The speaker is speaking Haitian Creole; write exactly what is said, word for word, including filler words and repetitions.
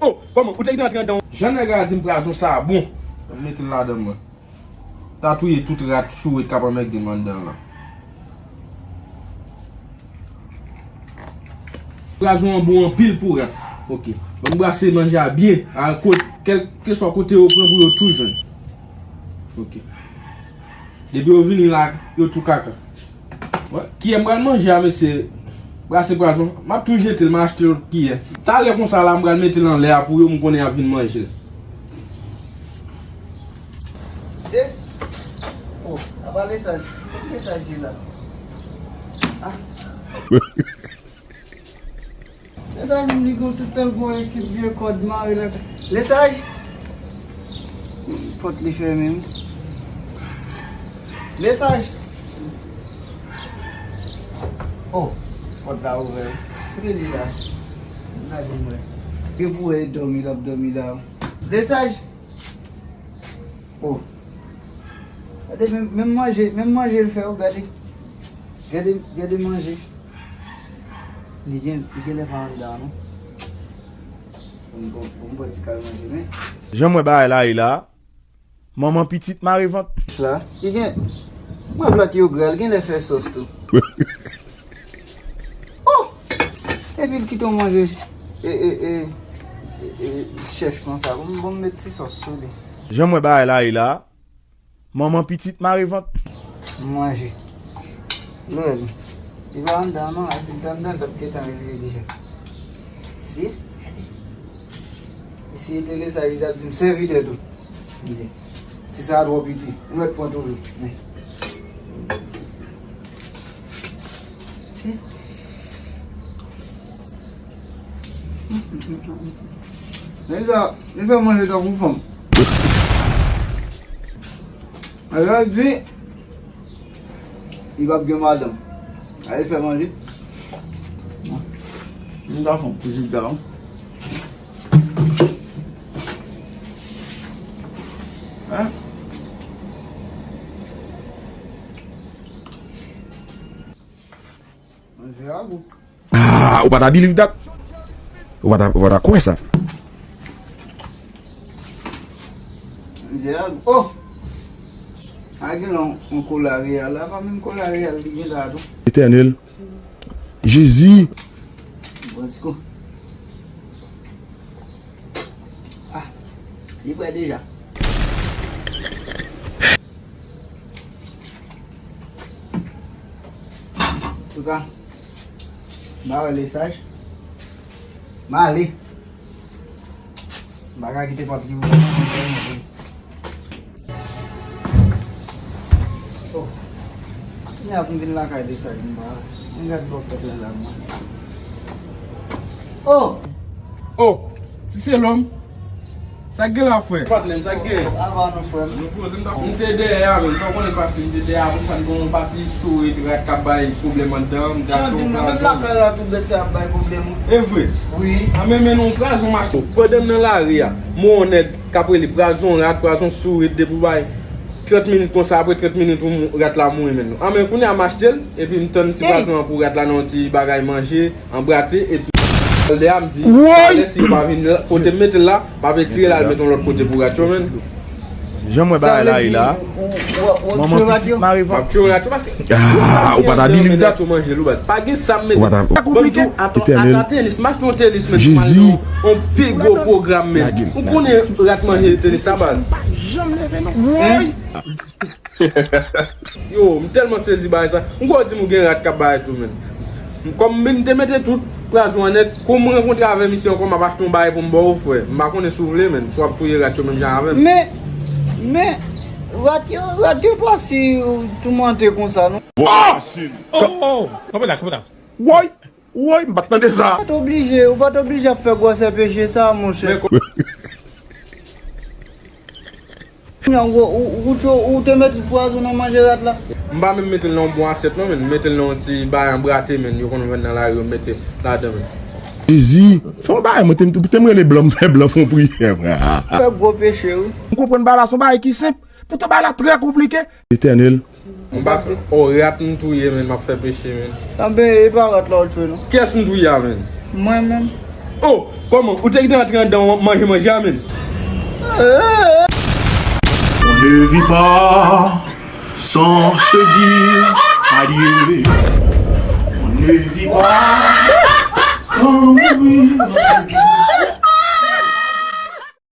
Oh, kòman? Ou te gentan antre anndan? Jan nèg la di m prazon sa a bon. M mete l ladan mwen. Ta touye tout rat sourit k ap anmègde m anndan lan. Prazon an bon anpil pou rat. Ok. Ban m brase manje a byen. A kot, kèlkeswa kote yo pran pou yo tou jwenn. Ok. Depi yo vini la, yo tou kaka. Wè, kiyè m pral manje a, mesye? Brase prazon. M ap tou jete l, m achte lòt kiyè. Talè konsa la, m pral mete l anlè a pou yo, m konnen y ap vin manje l. Se? Oh, apa lesaj? Kot lesaj ye la? Ah. Lesaj menm li gon tout tan l gon ekip vye kòd mare la. Lesaj! Pòt li fèmen wi. Lesaj! Oh, pòt la ouvè wi. Kote li la? Gade m wè. Gen pou wè e dòmi l ap dòmi la wi. Lesaj! Oh. Gade menm, menm manje, menm manje l fè wi, gade. Gade, gade manje. Li gen, li genlè pa anndan non. Bon, bon, bon, bon ti kal manje men. Jan m wè bagay la ye la, manman pitit mare vant. La, li gen, mwen vle yo gra, li genlè fè sòs tou. Oh! Epi l kite w manje e, e, e, e, e, chèch konsa. Bon, bon, m met ti sòs sou li. Jan m wè bagay la ye la, manman pitit mare vant. Manje. Lè li. Li pa anndan non, a si l t anndan, l t ap gentan reveye deja. Si? Gade. Si e te lesaj, li t ap di m sèvitè tou. Li di, ti sa twò piti. Ou mèt pran toujou. Men. Si. Men sa, li fè manje tankou fanm. Alò, di, li p ap gen madanm. Ale fè manje. M ta fè yon ti jus de wi. Hein? Manje a gou. Ah, ou pa ta believe that? Ou pa ta, ou pa ta kwè sa? Manje a gou. Oh! A gen lè yon, yon kola reyal. A pa menm kola reyal li gen la tou. Etènèl. Jezi. Bon, ti kou. Ah, li prè deja. Antouka, m pa wè lesaj. M ale. M pa ka kite pòt li ouvè. Oh. Kounya pou m vin lakay de sa, m pa. M gad bò pòt la la mwen. Oh! Oh! Ti se lòm. Sa k gen la, frè? Patnè m, sa k gen? Ava nou, frè m. Nou poze m ta. M te dèyè a, menm sa w konnen pase, m te dèyè a, konsa m gen yon pati sourit rat k ap bay pwoblèm anndan, m te achte yon prazon. Jan di m nan menm lakay la tou bèt sa ap bay pwoblèm wi. E vre? Wi. A men, men non, prazon m achte. Pandan m nan lari a, m wè yon nèg k ap rele prazon rat, prazon sourit, depi w bay trant minit konsa, apre trant minit ou mou-, rat la mouri menm. A men, kounye a m achte l, epi m tann ti prazon an pou rat la nan yon ti bagay manje. Anbrate, epi lè a m di, woy! Talè si li pa vin la, kote m mete l la, m ap retire l al met yon lòt kote pou rat yo, menn. Jan m wè bagay la ye la, manman pitit mare vant. M ap tchwe rat yo paske ah, ou pa ta believe that? Rat yo manje lou baz. Pa gen sa m mete. Ou pa ta, ban m di w, atò, ata tenis, m achte yon tenis, menn, pou m al nan yon pi gwo pwogram, menn. Ou konnen rat manje tenis sa, baz. Woy! Yo, m tèlman sezi bagay sa. M kwè w di m ou gen rat k ap bay tou, menn. Kòm m te mete tout prazon an nèt, kou m rankontre avè misye ankò, m ap achte yon bagay pou m ba w, frè. M pa konnen si w vle, menn, si w ap touye rat yo menm jan avè m. Men, men, rat yo, rat yo pa si toumante konsa, non. Oh! Oh! Kanpe la, kanpe la. Woy! Woy, m pa t tande sa. Ou pa t oblije, ou pa t oblije ap fè gwosè peche sa, monchè. Men kò- Ou, ou, ou, ou te mete pwazon nan manje rat la? M pa menm mete l nan yon bon asyèt non, menn. M mete l nan yon ti bagay anbrate, menn. Yo konn vann nan lari, yo mete ladan, menn. Jezi, fè yon bagay, mwen te, te m rele blan, m fè blan fè yon priyè, frè. Fè gwo peche, wi. M konprann bagay la, se yon bagay ki senp. Poutan bagay la trè konplike. Etènèl. M pa fè, oh, rat m touye, menn, m ap fè peche, menn. Anben, e pa rat la w tchwe, non? Kiyès m touye a, menn? Mwen menm. Oh, kòman? Ou te gentan antre anndan manje manje a menm? On ne vit pas sans se dire adieu. On ne vit pas sans mourir.